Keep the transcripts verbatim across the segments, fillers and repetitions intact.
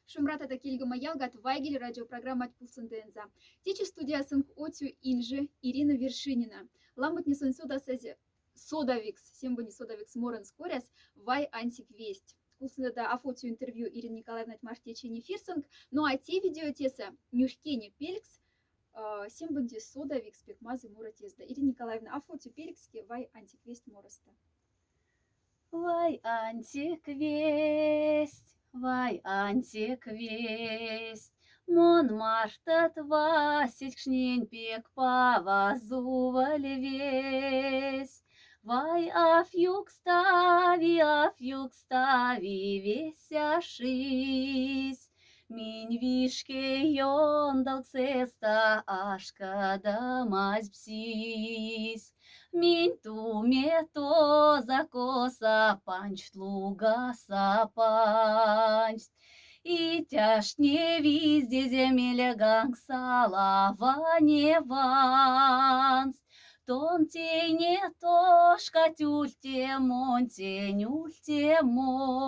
Шумбратада, кельгома ялгат, «Вайгель» радиопрограммат пулсынденза. Течи студиясынк отсю инжи Ирина Вершинина. Ламотнесонь содасазь содавикс, сембони содавикс моронс коряс «Вай ансик весть». Кулсында афотсю интервью Ирина Николаевнать мархтечи эфирсынк, ну а те видеотеса нюхкене пелькс, а, сембонди содавикс пекмазы моротезда. Ирина Николаевна, афотсю пелькске «Вай ансик весть» мороста. Вай ансик весть, вай ансик весть. Мон мартад васить кшнинь пек пава зуваль весь. Вай аф юкстави, аф юкстави весь ашись. Минь вишке ёндалксеста ашкадамазь псись. Минь туме тоза коса панчт лугаса панчт. И тяштне виздезе мельганг салава не ванст. Тон тейне тошкать ультемонь, тень ультемонь.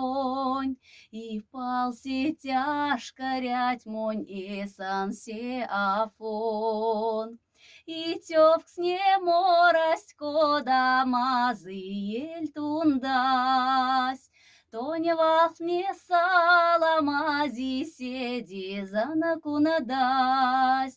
И палсе тяшкарять монь эсан се афон. И тёвксне морасть, кода мазы ель тундась. Тонь валхне саламази седи зана кундась.